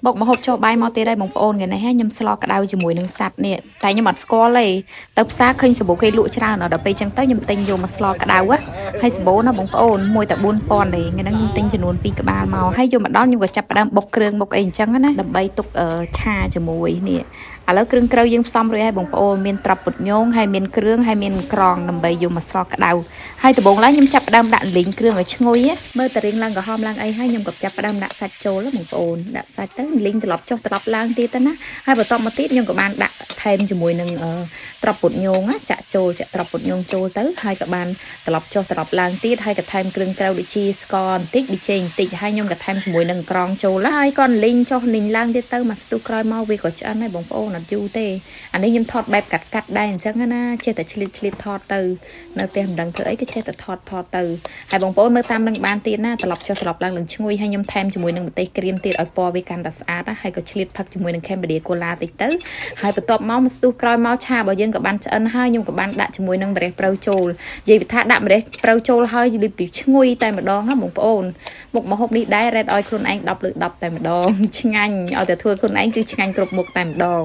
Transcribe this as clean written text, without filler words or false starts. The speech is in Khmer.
បុកម្ហូបចុះបាយមកទៀតហើយបងប្អូនថ្ងៃនេះខ្ញុំស្លក្តៅជាមួយនឹងសัตว์នេះតែខ្ញុំអត់ស្គាល់ទេទៅផ្សារឃើញសម្បូរគេលក់ច្រើនដល់ពេលចឹងទៅខ្ញុំទិញយកមកស្លក្តៅហើយសម្បូរណាបងប្អូនមួយតែ4000ទេថ្ងៃហ្នឹងខ្ញុំទិញចំនួន2ក្បាលមកហើយយកមកដល់ខ្ញុំក៏ចាប់ផ្ដើមបុកគ្រឿងបុកអីអញ្ចឹងណាដើម្បីទុកឆាជាមួយនេះឥឡូវគ្រឿងក្រៅយើងផ្សំរួចហើយបងប្អូនមានត្រប់ពុតញងហើយមានគ្រឿងហើយមានក្រងដើម្បីយកមកស្លក្តៅហើយដំបូងឡើយខ្ញុំចាប់ផ្ដើមដាក់លីងគ្រឿងឲ្យឈ្ងុយមើលតែរៀងឡើងក្រហមឡើងអីហើយខ្ញុំក៏ចាប់ផ្ដើមដាក់សាច់ចូលបងប្អូនដាក់សាច់ទៅលីងត្រឡប់ចុះត្រឡប់ឡើងទៀតទៅណាហើយបន្ទាប់មកទៀតខ្ញុំក៏បានដាក់ថែមជាមួយនឹងត្រប់ពុតញងចាក់ចូលចាក់ត្រប់ពុតញងចូលទៅហើយក៏បានត្រឡប់ចុះត្រឡប់ឡើងទៀតហើយក៏ថែមគ្រឿងក្រៅដូចជាស្ករបន្តិចប៊ីចេងបន្តិចហើយខ្ញុំក៏ថែមជាមួយនឹងក្រងចូលហើយក៏លីងចុះលីងឡើងទៀតទៅមកស្ទុះក្រោយមកវាក៏ឆ្អិនហើយបងប្អូនអត់យូរទេអានេះខ្ញុំថតបែបកាត់កាត់ដែរអញ្ចឹងណាចេះតែឆ្លៀតឆ្លៀតថតទៅនៅផ្ទះមិនដឹងធ្វើអីក៏ចេះតែថតថតទៅហើយបងប្អូនមើលតាមនឹងបានទៀតណាត្រឡប់ចុះត្រឡប់ឡើងនឹងឈ្ងុយហើយខ្ញុំថែមជាមួយនឹងម្ទេសក្រៀមទៀតឲ្យពណ៌វាកាន់តែស្អាតណាហើយក៏ឆ្លៀតផឹកជាមួយនឹង Cambodia Cola តិចទៅហើយបន្ទាប់មកមកស្ទុះក្រោយមកឆារបស់យើងក៏បានឆ្អិនហើយខ្ញុំក៏បានដាក់ជាមួយនឹងម្រះព្រៅចូលនិយាយពីថាដាក់ម្រះព្រៅចូលហើយលីពីឈ្ងុយតែម្ដងណាបងប្អូនមុខម្ហូបនេះដែរ rate ឲ្យខ្លួនឯង10លើ10តែម្ដងឆ្ងាញ់ឲ្យតែធ្វើខ្លួនឯងគឺឆ្ងាញ់គ្រប់មុខតែម្ដង។